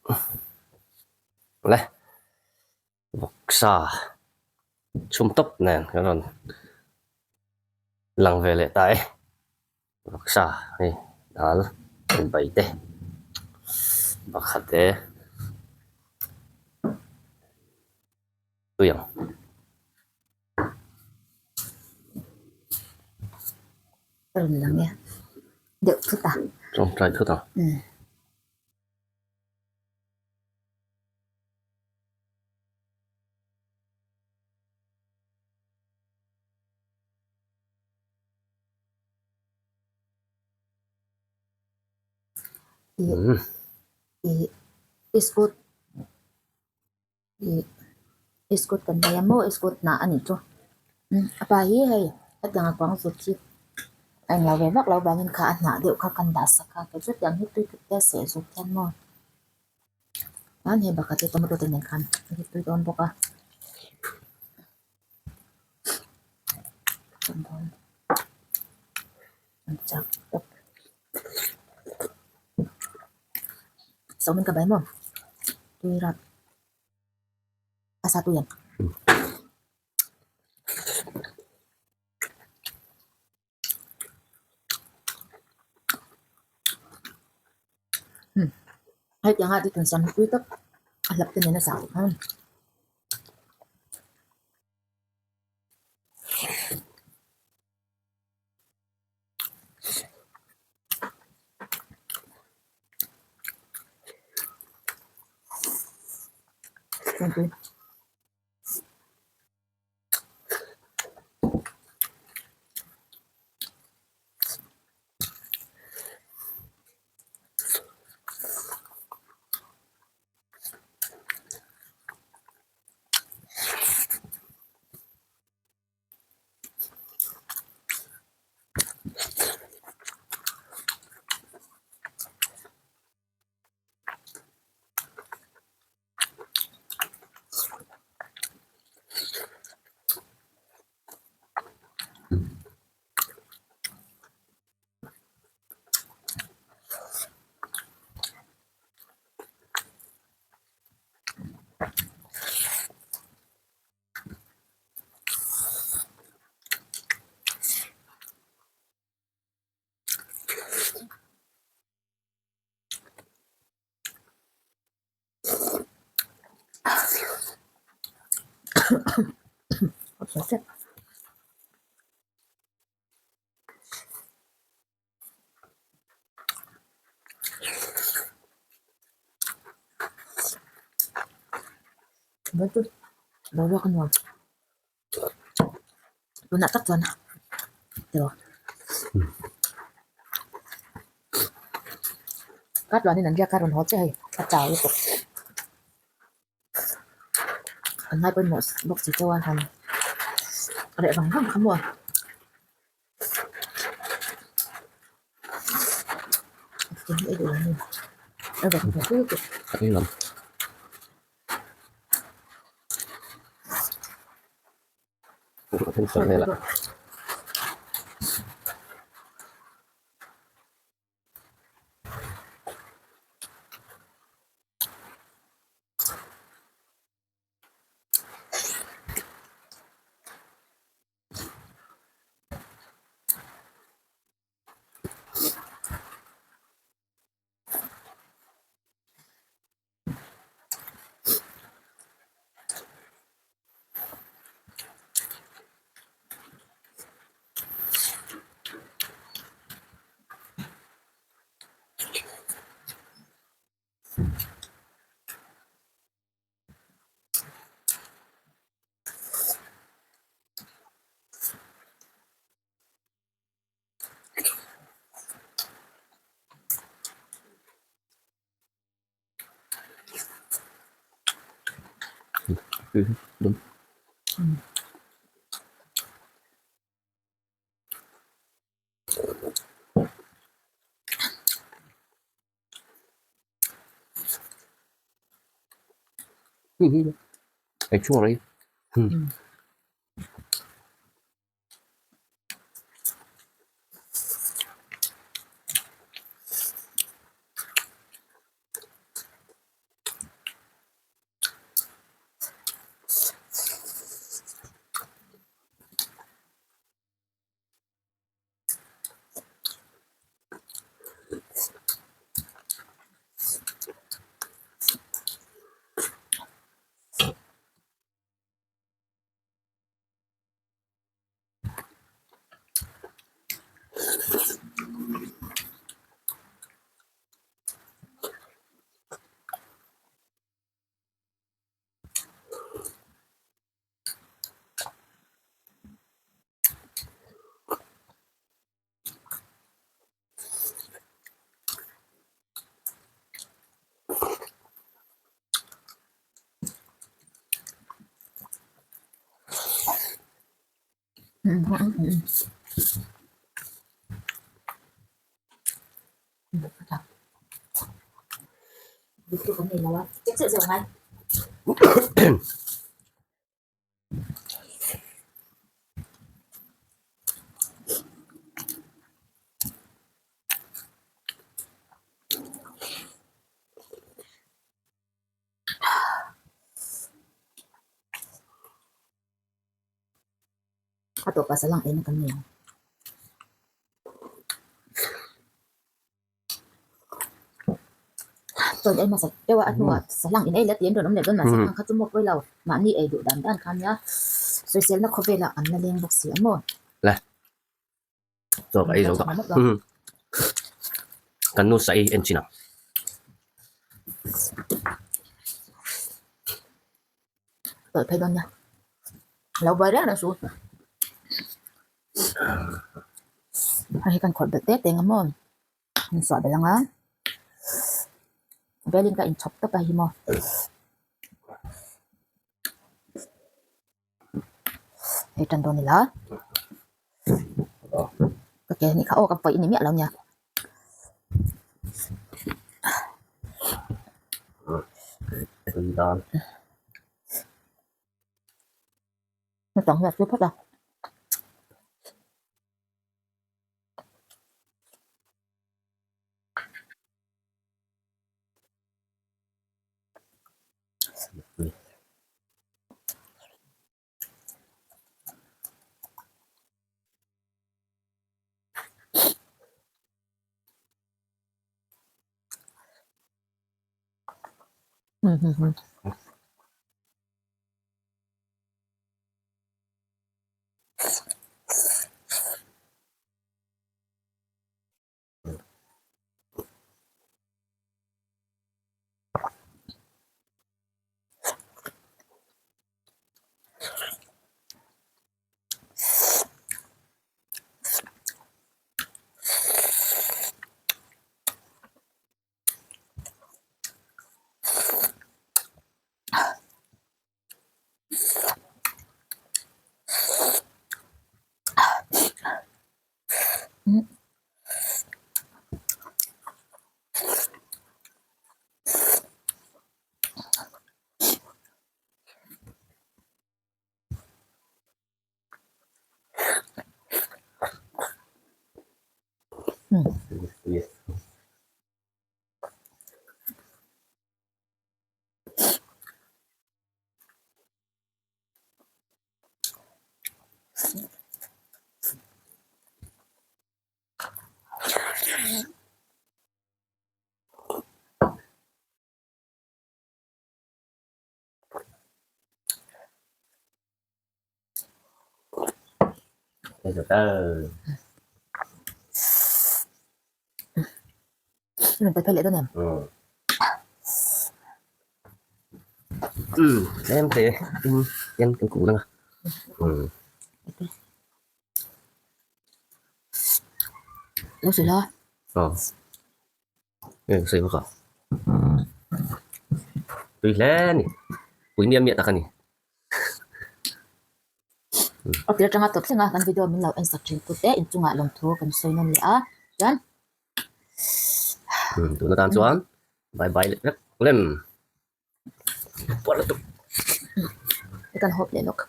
Le vawksa chhum tawp nen kan rawn lang ve leh ta e vawksa hei dal bai te pakhat te tui ang. Ka rawn lang e deuh thut a. Tawngtai thut ang. Ih iskut ih iskut kan nei a maw iskut hnah a nih chu a pa hi hei hetiang a kuang zut hi a englo ve vak lo vangin kha a hnah deuh kha kan dah sak a kei chu tiang hi tui tut te a seh zut hian maw. Chuan hei pakhat hi tomato te nen khan a hit tui dawn bawk a chak tawp sawmin ka bai maw tui rap a sa tui ang. Hetiang ah titun sam tui tak a hlap te nen a zah khan. Boruak a nuam tunah tak chuan tiraw ka tluanin an riak a rawn haw chiah hei a chau lutuk an ngai pawimawh bawk si chauh a han reh vang vang kha maw. Ei chhuak rei. A tawpah salang eina kan nei ang. Chuan ei hmasa deuh a, a hnuah salang in ei leh tih an rawn awm leh dawn mahse khang kha chu maw pawi lo mahni ei duh dan dan kha nia sawiselna khawvelah an la leng bawk si a maw. Le chaw ka ei zo tawh kan nu sa ei en chin ang. Tawlh phei dawn nia lo buai reng reng suh hei hi kan khawrh belh tep teng a maw an suah belh ang a velin ka inchhawp tawp a hi maw. Hei tan dawn ila ka ke anih kha aw ka pawih ni miah lo nia. Naupang hian a thlir phawt a. Rawn pe phei leh dawn em? Tlem te in hian kan kut ang a. Lo sawi la. Aw. Nge ka sawi bawk a. Tui hle a ni. Pui miah miah tak a ni. A tir atanga tawp thleng a kan video min lo en sak thin tute inchungah lawmthu kan sawi nawn leh a chuan Tuna tan chuan bye bye leh vek lem. Puar lutuk. Kan hawp leh lawk.